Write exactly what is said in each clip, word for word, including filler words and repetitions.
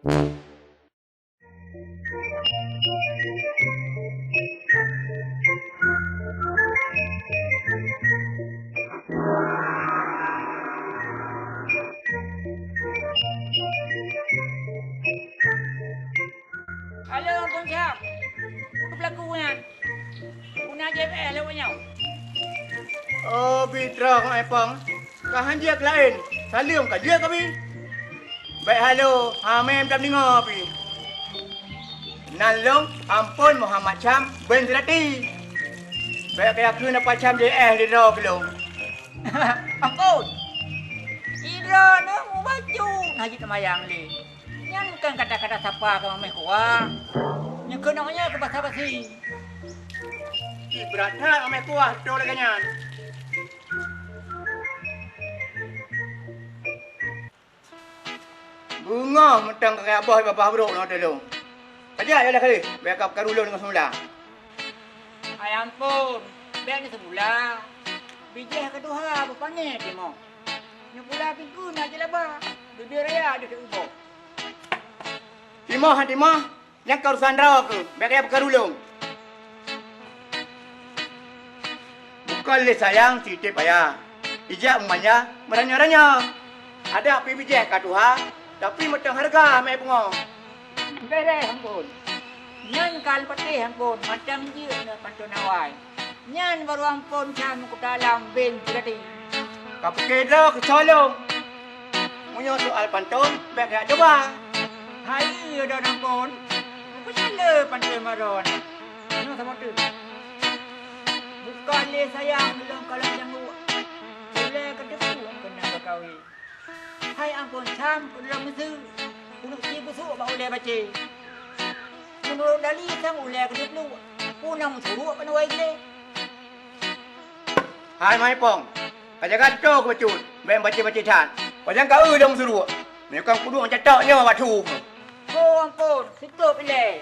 Halo, Abang Syam. Peue peulaku nyan? Peue na J P S lewat nyoe? Oh, bi troh, Mak Epong. Ka han jeuet keu laén. Saleuem ka jeuet keu bi. Bèk halo, ha mé meutam deungoe pih. Nan lôn Ampon Muhammad Syam bin Seurati. Bèk kayakeuh na pacam J S di droe keu lôn. Ampon! Sidroe neuh mubacut hana jeuet teumayang lé. Nyan kon kata-kata sapa keu mamèh kuah. Nyoe keunoe nyoe keu basa-basi. Ih, brat that mamèh kuah, toe lagèe nyan. Beungoh mantong ka kaya boh babah brok ngon tulông. Ka jak, ya Allah, kali, bèk ka peukaru lôn ngon seumula. Hai Ampon, bèk neuseumula. Bijèh ka tuha beupané timoh. Nyoe pula pingkue na jeulaba, bibèe raya deuh teuuboh. Timoh, han timoh. Nyan ka urusan droe keuh, bèk kaya peukaru lôn. Bukon lé sayang sitét paya, ijak meumanja meuranyoe-ranyoe. Adak pih bijèh ka tuha, tapi mantong hareuga mé pungo. Bèrèh Ampon. Nyan ka lôn patéh Ampon, mantong jeuet ngon panton awai. Nyan baru Ampon Syam Kota Alam bin Seurati. Ka pike droe keu soe lôn. Meunyoe soal panton, bèk kaya cuba. Hai, Don Ampon. Peue nyang le panton maron? Nyoe saboh teuk. Bukon lé sayang lôn kalon janguk. Ulèe ka teupeu keunong bakawi. Hai Ampon Syam, keu lôn meuseue, keuneuk ci beusôk bak ulèe bacé. Meunurot dali sang ulèe keuneuk pluek, peue na meusurok keuneuk wai glé. Hai Mak Epong, ka jaga toe keu bacut, bèk bacé-bacé that. Pajan ka eu lôn meusurok, meunyoe kon kuduek catok nyoe bak thu. Ho Ampon, sitôb ilèe.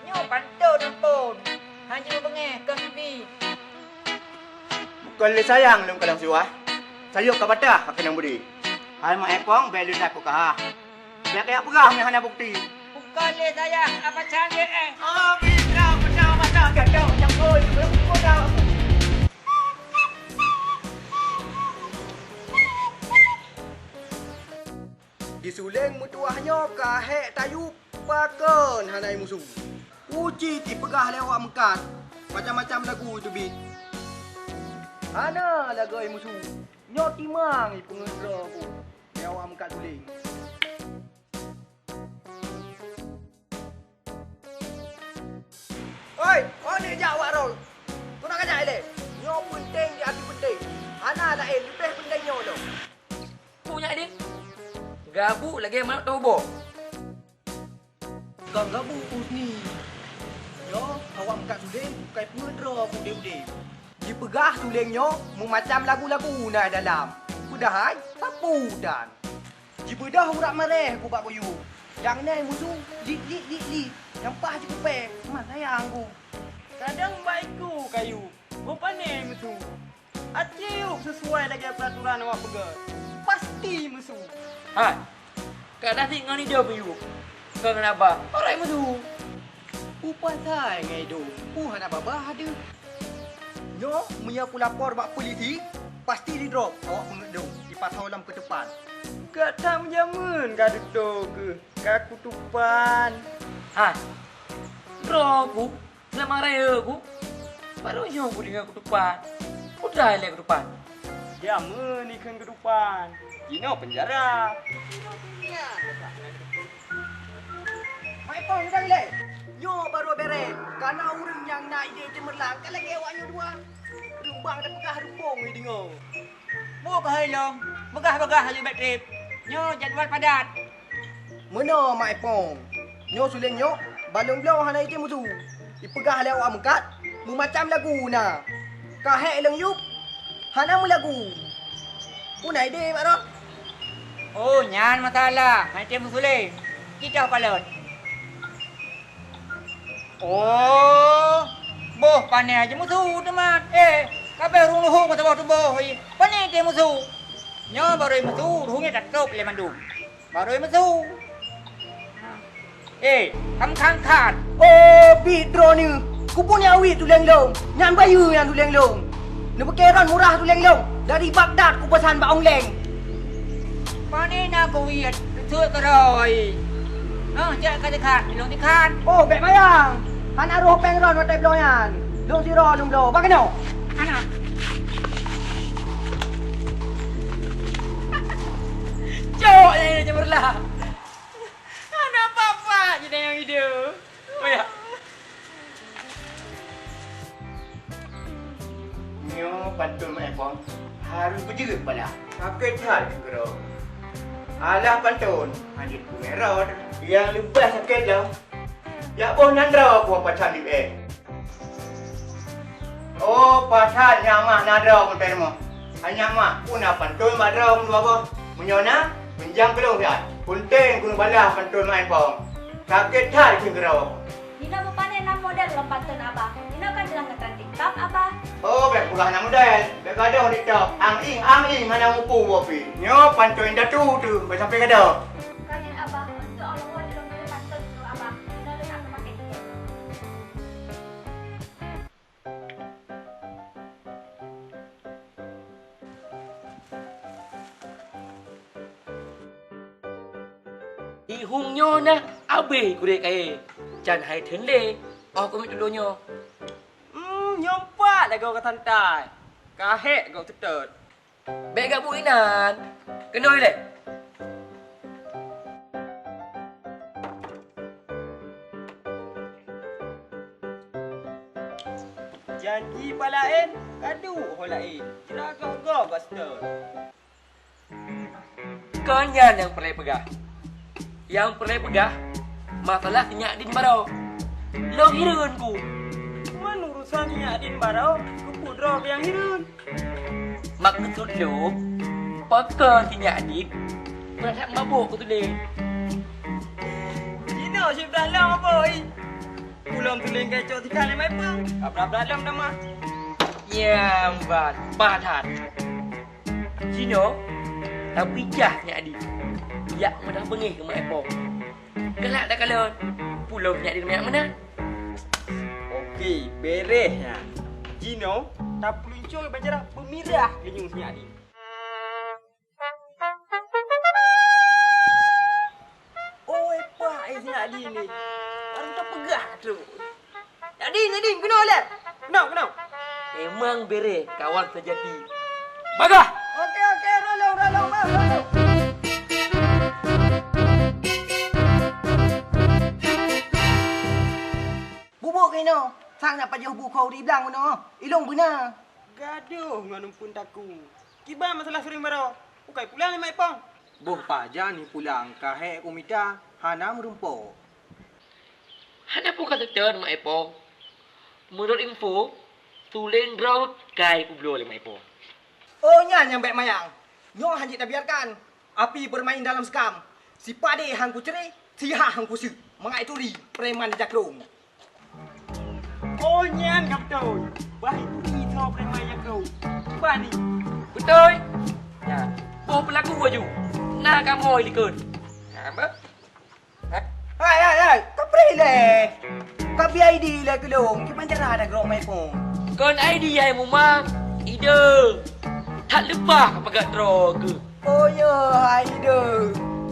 Nyoe panton Ampon, hana jeuet beungèh kon bibi. Bukon lé sayang lôn kalon siwah, sayok ka patah ka keunong budi. Hai Mak Epong, bèk lôn takot ka ha. Bèk kaya peugah nyang hana bukti. Bukon lé sayang, apa cang lé eh? Oh, bisa, bisa, bisa, gadoh, nyang oi, belum kuda. Di Suleng meutuwah nyoe ka hék tayue pakon hana musu. Uci tipeugah lé awak meukat, macam-macam lagu teubiet. Hana lagèe musu, nyoe timang ipeungeut droe ku lé awak meukat Suleng. Oi, oi, jak awak rol. Keunoe ka jak ilèe. Nyoe peunteng di api peunteng. Hana laén, leubeh peunteng nyoe lom. Peue nyak deh? Gabuk lagèe manok teuboh. Kon gabuk, Husni. Nyoe awak meukat Suleng bukai peungeut droe ku udeb-udeb. Jipeugah Suleng nyoe meumacam lagu-lagu na dalam. Padahai sapeue tan. Jibeudôh urat maréh ku bak kuyueng. Nyang na musu, lit, lit, lit, lit. Nyang paih jikupée, man sayang ku. Kadang bak iku kayu, meupané meusu. Aci yub sisuai lagèe peuraturan awak peugah, pasti meusu. Hai, ka dasik ngon idong yub, kon ngon babah, barô meusu. Peue pasai ngon idong, peue hana babah deuh? Nyoe meunyoe kulapor bak peulisi, pasti didrop awak peungeut dong, jipasoe lam keutupan. Gata meujameun ka dudoe keuh ka kutupan. Hai, droe ku, Lam areuku, barô nyoe kudeungoe keutupan. Peue ilèe keutupan? Jameun ikheun keutupan. Jinoe peunjara. Hai Pong, udah ilèe. Nyoe barô bèrèh. Kana ureueng nyang na idé ceumeulang ka lagèe awak nyoe dua. Rumbang tapeugah rumbong jideungoe. Boh keuhai lôn, beugah-beugah laju bèk trép. Nyoe jadwal padat. Meunoe Mak Ipong, nyoe Suleng nyoe balong bloe hana item musu. Ipeugah lé awak meukat, meumacam lagu na. Ka hék lôn yub, hana meulagu. Peue na idé bak droe? Oh, nyan masalah, hana item musu lé. Cit toh kalon. Oh, boh pané jimeusu teuma. Eh, ka abéh ureueng leuhô meusaboh tuboh, pané item musu. Nyoe barô imeusu, ureueng nyan tatôb lé mandum. Barô imeusu. Eh, khang-khang khan. Oh, bit droeneuh. Kupeue nyang wit tuleng lôn. Nyan bayeue nyan tuleng lôn. Neupeukeron murah tuleng lôn. Dari Baghdad kupesan bak online. Pane na kuwit, sut keurôi. Hah, jak ka dikhan, lôn dikhan. Oh, bèk mayang. Hana roh péng ron watèe bloe nyan. Lôn sidroe lôn bloe. Bak keunoe. Ana. Cok, eh, Cemerlang. Hana apa-apa je nyang hidup. Oh ya. Nyoe pantôn Mak Epong harus beujeuet bala. Sakét that keudroe. Alah pantôn, hanjeuet kumerot. Nyang leubeh sakét lom, jak boh nandra kuah pacan di eh. Oh, pasan nyan mak na droe meuteumé. Hanya mak, puna pantôn bak droe meudua boh. Meunyoe na, peunjang keu lôn siat. Peunteng keuneuk balaih pantôn Mak Epong. Sakét that keu droe. Nina beupané na model lom pantôn Abah. Nina kan teungoh neutrend TikTok, Abah. Oh, bèk peugah na model. Bèk gadôh TikTok. Ang ing, ang ing hana mupu boh pi. Nyoe pantôn indatu tu, bèk sampai gadôh. Bukan nyan, Abah. Untuk Allah, jilom dulu pantôn dulu, Abah. Nina lôn nak peumaké tiket. Di hueng nyoe na abéh gurée kayée, jan hai theun lé óh keumiet tulo nyoe. Hmm, nyoe pat lagoe ka santai, ka hék gob teutot. Bék gabuk inan. Keunoe ilée. Janji bak laén, ka duek ho laén. Jira gob-gob bak seutôt. Kon nyan nyang peureulée peugah. Nyang peureulée peugah, masalah si Nyak Din baroe. Lôn hireuen ku. Ngon urusan si Nyak Din baroe, keupeue droe nyang hireuen? Maksud lôn, pakon si Nyak Din peureulée mabök keu tuleng. Jinoe cit brat lom mabök, ih. Ulôn tuleng keu cok tikang lé Mak Epong. Ka brat-brat lom tamah. Nyan ban, paih that. Jinoe, tapi jah Nyak Din. Jak meudah beungéh keu Mak Epong. Galak takalon. Pulom Nyak Din manyak meunan. Oke, beres nyan. Jinoe, tapeulincong bak jaroe peumirah geunyueng si Nyak Din. Oi, pak, eh, si Nyak Din ni. Baru tapeugah tu. Nyak Din, Nyak Din, keunoe lé. Keunoe, keunoe. Memang beres, kawan sejati. Bagah! Oke, oke, rolong, rolong, bang, rolong. Bubuk keunoe, sang nak pajoh bukon di blang keunoe. Ilong beuna. Gadoh ngon umpun taku. Kiban masalah suring baroe, ukai pulang lé Mak Epong. Boh pajan ni pulang, ka hék kumita, hana meurumpok. Hana peue ka teuteun Mak Epong. Meunurot info, tuleng droe kai peubloe lé Mak Epong. Oh, nyan nyang bék mayang. Nyoe hanjeuet tabiarkan. Api bermain dalam sekam. Sipadé han kucré, siha han kuseuk. Mangat turi, preman jakrong. Oh, nyan ka beutôi. Bah itu isoe preman nyang keu. Cuba ni. Beutôi. Nyan. Boh peulaku aju. Na kamoe likot. Nyan, bah. Hai, hai, hai. Kapreh lé. Ka bi idea lé keulong. Kiban cara dah grok Mak Epong. Kon idea hai muma. Ide. That leupah ka peugah droe keuh. Oh, yo, hai ide.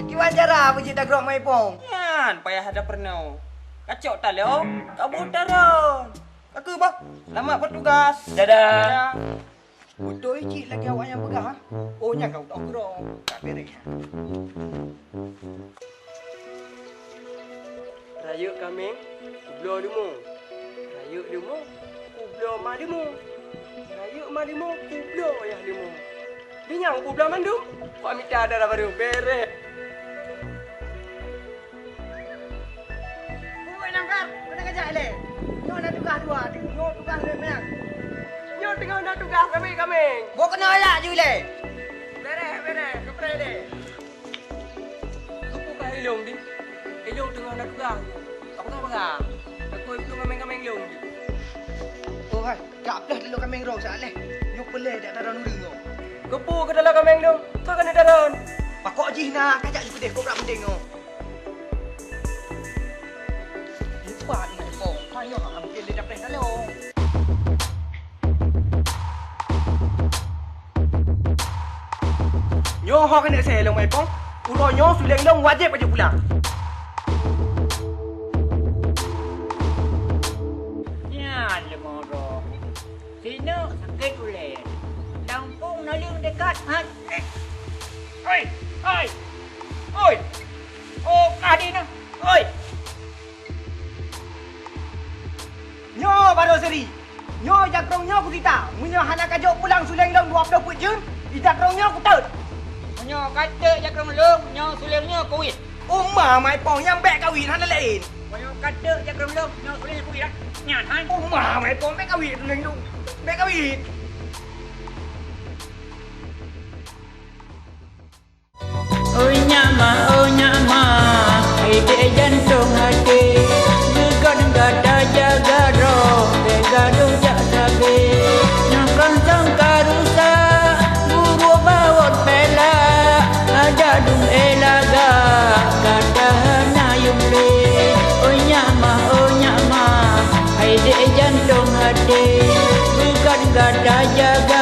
Kiban cara beujeuet dah grok Mak Epong. Nyan, payah ada peurunoe. Kacok taloe, kabôh taron. Ka keuh bah, selamat bertugas. Dadah. Dadah. Beutôi cit lagée awak nyang peugah, ha? Oh, nyan ka utok keudroe. Ka beres. Rayeuk kaméng, kubloe leumô. Rayeuk leumô, kubloe ma leumô. Rayeuk ma leumô, kubloe yah leumô. Di nyang kubloe mandum, wak mita dara barô. Beres. Buet nyang kar, keuneuk kajak ilée. Nyoe na tugaih dua, nyoe tugaih lé meunan. Nyoe teungoh na tugaih kami, kami. Boh keunoe jak ju ilée. Beres, beres, keupreh ilée. Keupeue ka ilong di? Ilong teungoh na tugaih. Apa kau pegang? Takoi ilong kameng-kameng ilong di. Oh, hai. Kak plah dalam kameng rong saat leh. Nyoe peuleh dak taron ureueng nyoe. Keupeue keu dalam kameng nyoe? Keu keuneuk taron. Pakok jih na, kajak jih peudeh kobra peudeng nyoe. Pat Maipong, payah mungken lé dapéh taloe. Nyoe ho keuneuk seh lôn Maipong, uroe nyoe suleng lôn wajéb ka jeuet pulang. Nyan leumo droe. Sineuk sakét ulée. Lampôh naleueng dekat that. Oi, oi, oi. Oh, ka di na. Oi. Nyoe baroe seuri. Nyoe jakrong nyoe kutita. Meunyoe hana kajok pulang suleng lôn dua ploh peuet jeuem, di jakrong nyoe kuteut. Meunyoe kateuk jakrong lôn, nyoe suleng nyoe kuwit. Uma Maipong nyang bék kawit hana laén. Meunyoe kateuk jakrong lôn, nyoe suleng kuwit dah. Nyan hai. Uma Maipong bék kawit suleng lôn. Bék kawit. Oi nyak ma, oi nyak ma, hai dek jantong até. Beugon gata jaga droe, bék gadôh jak sabé. Nyoe peransang ka rusak, buruk bawot pelak. Adak dum éh lagak, gata hana yum lé. Oi nyak ma, oi nyak ma, hai dek jantong até. Beugon gata jaga